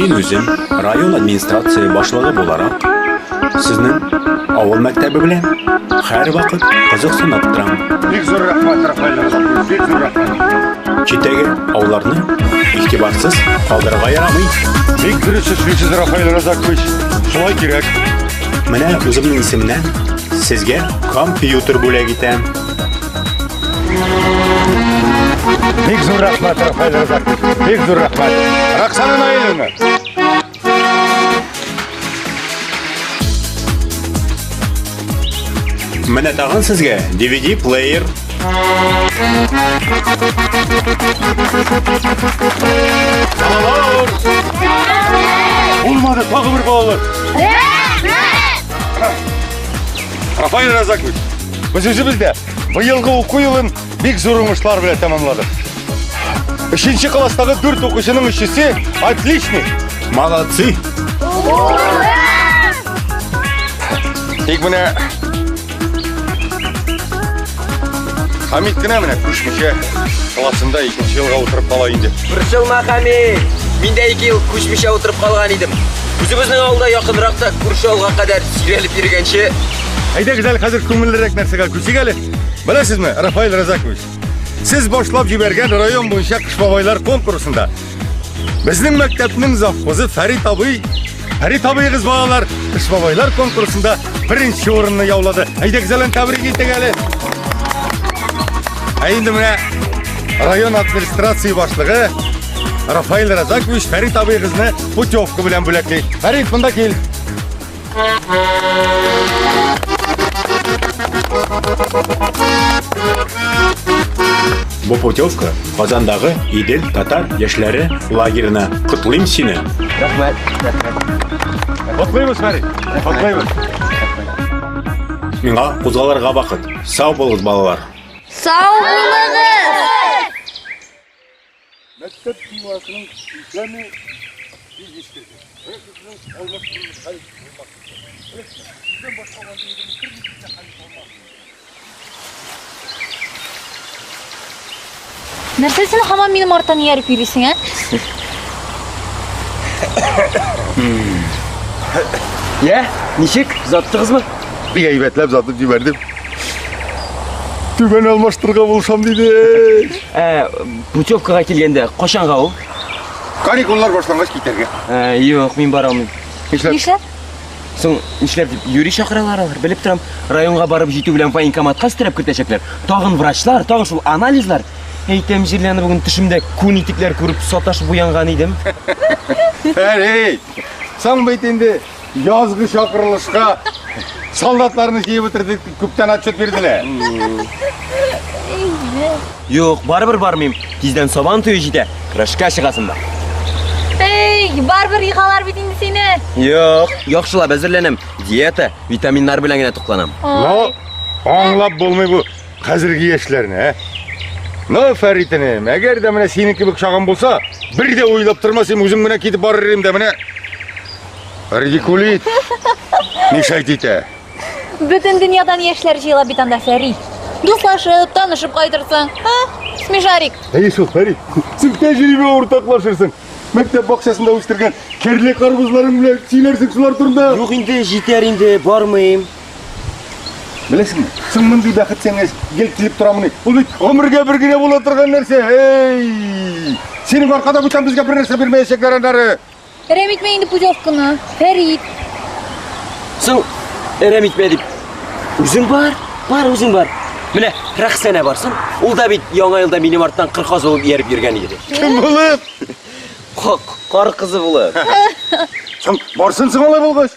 Мин үзем район администрация башлыгы буларак, сезнең авыл мәктәбе белән һәрвакыт кызыксынып торам. Бик зур рәхмәт, Рафаэль Разакович, бик зур рәхмәт. Читтәге авылларны игътибарсыз калдырырга ярамый. Бик дөрес эшлисез, Рафаэль Разакович. Шулай кирәк. Менә үземнең исемнән сезгә компьютер бүләк итәм. Бик зур рәхмәт, Рафаэль Разакович. Бик зур рәхмәт. Роксана Наилевна. Менә тагын сезгә DVD плеер. Балалар! Булмады, тагы бер балалар. Рафаэль Разакович, без үзебез дә быелгы уку елын бик зур уңышлар белән тәмамладык. Өченче класстагы дүрт укучының өчесе отличник. Молодцы! Тик менә Хамит кенә менә күчмичә классында икенче елга утырып кала инде. Борчылма, Хамит. Мин дә ике ел күчмичә утырып калган идем. Үзебезнең авылда якынрак та күрше авылга кадәр сөйрәлеп йөргәнче. Әйдәгез әле хәзер күңеллерәк нәрсәгә күчик әле. Беләсезме, Рафаэль Разакович, сез башлап җибәргән район буенча Кыш бабайлар конкурсында безнең мәктәпнең завхозы Фәрит абый, Фәрит абыегыз балалар Кыш бабайлар конкурсында беренче урынны яулады. Әйдәгез әле тәбрик итик әле. Ә инде менә район администрация башлыгы Рафаэль Разакович Фәрит абыегызны путевка белән бүләкли. Фәрит, монда кил. Бу путевка Казандагы Идел татар яшьләре лагерена. Котлыйм сине. Рәхмәт, рәхмәт. Котлыйбыз, Фәрит. Котлыйбыз. Миңа кузгалырга вакыт. Сау булыгыз, балалар. Сау булыгыз! Мәктәп бинасының исәме бик искерде. Проектның алмаштырылып хәл булмас. Бездән башка андый берничек тә хәл итә алмас. Нәрсә син һаман минем арттан ияреп йөрисең, ә? Я, ничек? Озаттыгызмы? Бик әйбәтләп затып җибәрдем. Түбән алмаштырырга булышам диде. Ә, путевкага килгәндә, кайчанга ул? Каникуллар башлангач китәргә. Ә, юк, мин бара алмыйм. Нишләп? Нишләп? Соң, нишләп дип, юри чакыралар алар, белеп торам. Районга барып җитү белән военкоматка өстерәп кертәчәкләр. Тагын врачлар, тагын шул анализлар. Әйтәм җирләне бүген төшемдә күн итекләр күреп саташып уянган идем. Фәрит, соң бит инде язгы чакырылышка солдатларны җыеп бетердек, күптән отчет бирделәр. Юк, барыбер бармыйм. Тиздән Сабан туе җитә. Көрәшкә чыгасым бар. Эй, барыбер егалар бит инде сине. Юк, яхшылап әзерләнәм. Диета, витаминнар белән генә тукланам. Но аңлап булмый бу хәзерге яшьләрне, ә? Ну, Фәрит энем, әгәр дә менә синең кебек чагым булса, бер дә уйлап тормас идем, үзем генә китеп барыр идем дә менә. Радикулит. Мешать итә. Бөтен дөньядан яшьләр җыела бит анда, Фәрит. Дуслашып, танышып кайтырсың. Ха, смешарик. Әйе шул, Фәрит. Син тәҗрибә уртаклашырсың. Мәктәп бакчасында үстергән керле карбызларың белән сөйләрсең шулар турында. Юк инде, җитәр инде, бармыйм. Беләсеңме, соң мондый бәхет сиңа гел килеп торамыни? Ул бит гомергә бер генә була торган нәрсә. Эй! Синең аркада бүтән безгә бер нәрсә бирмәячәкләр аннары. Әрәм итмә инде путевканы, Фәрит. Соң, әрәм итмә дип. Үзең бар, бар үзең бар. Менә Рәхсәнә барсын. Ул да бит яңа елда минем арттан кыр казы булып ияреп йөргән иде. Кем булып? Кар кызы булып. Соң, барсын соң алай булгач.